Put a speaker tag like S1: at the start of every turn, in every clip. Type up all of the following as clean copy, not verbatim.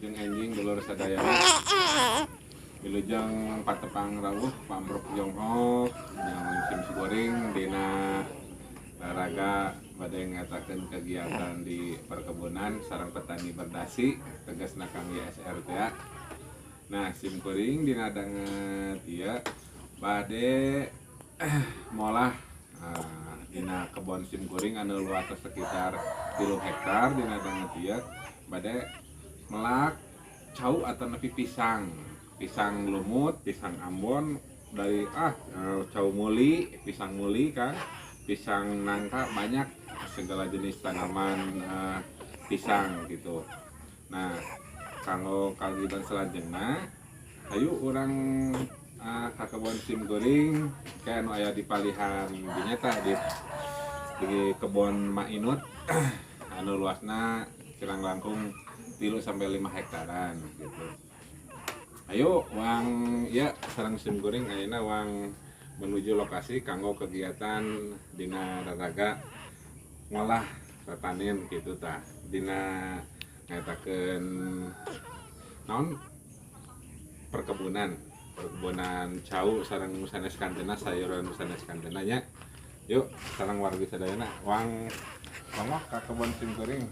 S1: Wilujeng enjing dulur sadayana. Wilujeng patepang rawuh pamruk jonghok yang sim goreng dina raraga bade ngatakeun kegiatan di perkebunan sareng petani berdasi tegasna Kang YSR teh. Nah, sim kuring dina danget ieu bade molah dina kebon sim kuring anu luasna sekitar 3 hektar dina danget ieu bade melak cau atau nepi pisang, pisang lumut, pisang Ambon dari cau muli, pisang muli kan, pisang nangka, banyak segala jenis tanaman pisang gitu. Nah, kanggo kagiatan selanjutnya, ayo urang ka kebon sim kuring kayak anu aya di palihan dinyata di kebon Mak Inut anu luasna kirang langkung 3 sampai 5 hektaran gitu. Ayo wang ya sareng sim kuring ayeuna wang menuju lokasi kanggo kegiatan dina raraga ngolah tatanen gitu tah dina ngatakeun naon perkebunan cau sareng sanes kantena sayuran sanes kantena nya. Yuk sareng wargi sadayana wang wang ka kebon sim kuring.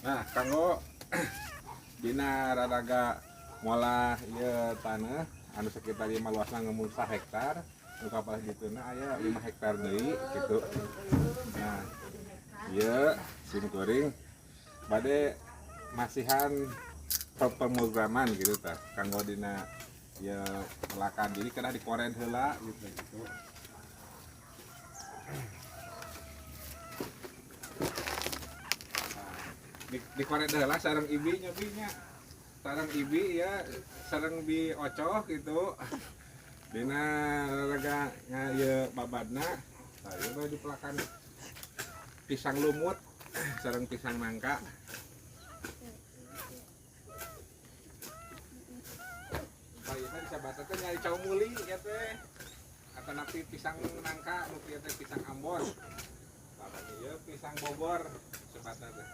S1: Nah, kanggo dina raraga ngolah ieu taneuh anu sekitar 5 luasna ngemun 1 hektar, nu kapal dituna aya 5 hektar deui gitu. Nah, ieu sim kuring bade masihan pemrograman gitu tah kanggo dina ieu pelakan jadi kedah dikoren heula gitu gitu. Dikoret heula sareng ibi nyobinya. Sareng ibi ya, sareng bi ocoh gitu. Dina raraga ieu babadna, tah ieu mah dipelakan pisang lumut sareng pisang nangka. Tah ieu mah disabatan teh nyari cau muli ya teh. Atanapi pisang nangka nu kieu teh pisang Ambon. Tah ieu pisang Bogor sebatan teh.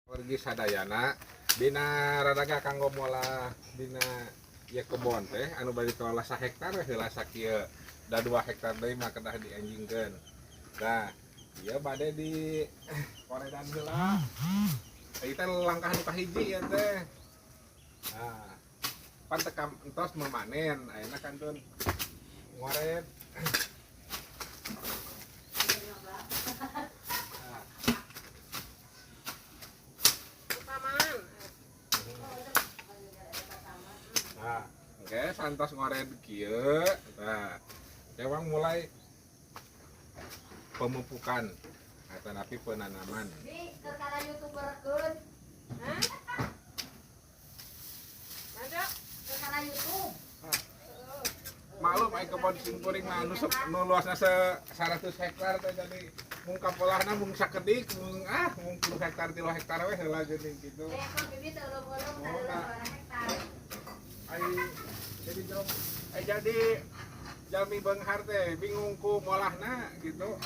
S1: Wargi sadayana dina raraga kanggo molah dina ieu kebon teh anu bari dikelola 1 hektar heula sakieu da 2 hektar deui mah kedah dienjingkeun. Nah, ieu bade di koredan heula. Ieu teh langkah nu kahiji ieu teh. Nah, pan teu entos memanen ayeuna kantun ngoret. Nah, oke, santos ngored kieu. Nah, kewang mulai pemupukan atau napi penanaman.
S2: Bi, perkara YouTuber keun.
S3: Hah? Ada?
S2: Perkara YouTube.
S1: Maklum ai kebon sim kuring mah anu luasna 100 hektar teh jadi mung kapolahna mung sakedik mung mung 3 hektar 3 hektar we heula geuning kitu.
S2: Eh, kan bibi teh ulung-ulung
S1: Oh, nah.
S2: hektar.
S1: Ai jadi jom, ai jadi jalmi beunghar teh bingung ku molahna gitu.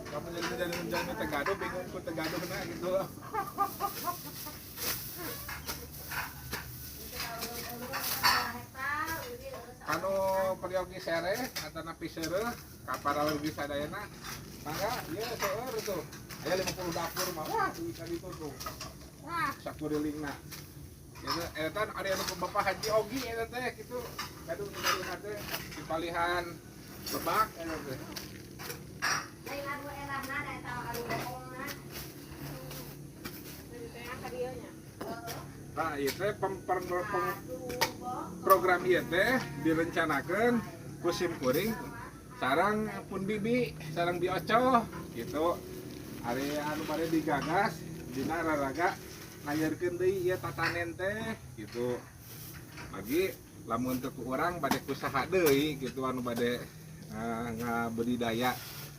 S1: Kamu jadi jalmi teu gaduh bingung ku teu gaduhna gitu. Kanu peryogi sereh atanapi seureuh ka para wargi sadayana mangga ieu seueur tuh. Aya 50 dapur mah wah duit ka ditu tuh. Wah sakurilingna. Gitu, eta ada anu Bapak Haji Ogi eta teh kitu. Gaduh gaduh teh dipalihan lebak eta teh.
S2: Lain anu erahna da eta anu bohongna.
S1: Nah, ieu teh program ieu teh direncanakeun ku sim kuring sareng pun bibi, sareng bi ocoh gitu. Ari anu bade digagas dina raraga ngayeurkeun deui ieu tatanen teh gitu. Lagi lamun teu ku urang bade kusaha deui gitu anu bade ngabudidaya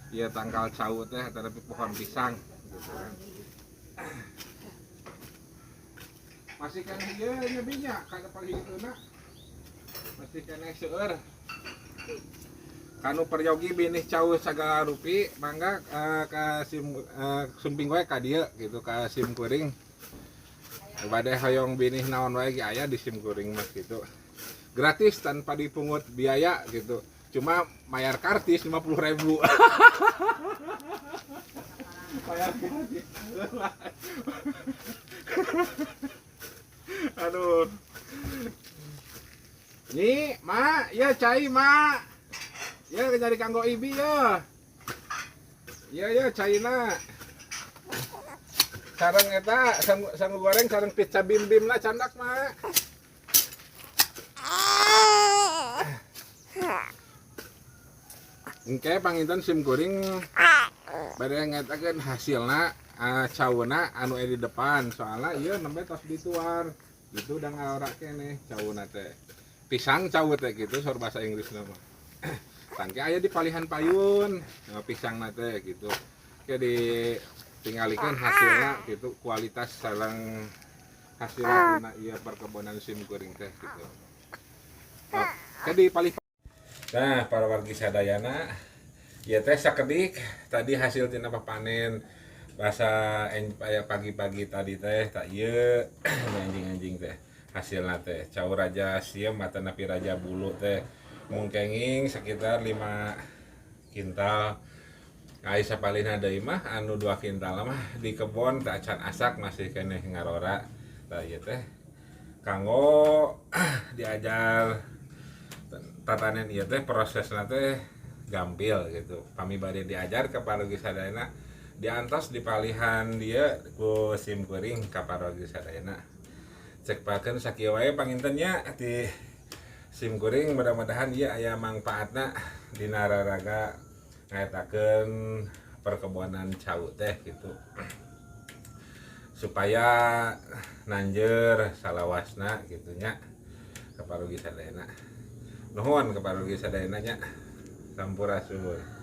S1: ieu tangkal cau teh atanapi pohon pisang gitu kan. Masih keneh ieu nya binya kana palihkeunna. Masih keneh seueur. Kanu peryogi binih cau sagala rupi mangga ka sim sumping wae ka dieu gitu ka sim kuring. Bade hoyong binih naon wae ge aya di sim kuring mah gitu. Gratis tanpa dipungut biaya gitu. Cuma bayar kartis 50.000. Bayar kartis. Aduh. Nih, Ma, ya cai, Ma. Ya nyari kanggo ibi ya. Ya ya caina. Sareng eta sangu goreng sareng pizza bim bim lah candak, Ma. Engke panginten sim kuring bade ngetakeun hasilna cauna anu di depan soalna ieu nembe tos dituar gitu udah ngalora keneh cauna teh. Pisang cau teh gitu sor bahasa Inggrisna mah. Tangke aya di palihan payun pisang teh gitu. Ke ditinggalikeun hasilna gitu kualitas sareng hasilna dina ieu perkebunan sim kuring teh gitu. Oh, ke di palih. Nah, para wargi sadayana ieu teh sakedik tadi hasil tina papanen basa pagi-pagi tadi teh tak ieu anjing-anjing teh hasilna teh cau raja sieum atanapi raja bulu teh mungkenging sekitar 5 kintal. Ai sapalihna deui mah anu 2 kintal mah di kebon teh acan asak masih keneh ngarora. Tah ieu teh kanggo diajar tatanen ieu teh prosesna teh gampil gitu. Pami bade diajar ka parugi sadayana diantos dipalihan dia ku sim kuring ka parugi sadayana. Cek pakeun sakieu wae panginten nya di sim kuring mudah-mudahan ieu aya mangpaatna dina raraga ngaetakeun perkebunan cau teh gitu. Supaya nanjeur salawasna gitu nya ka parugi sadayana. Nuhun ka parugi sadayana nya. Sampurasun.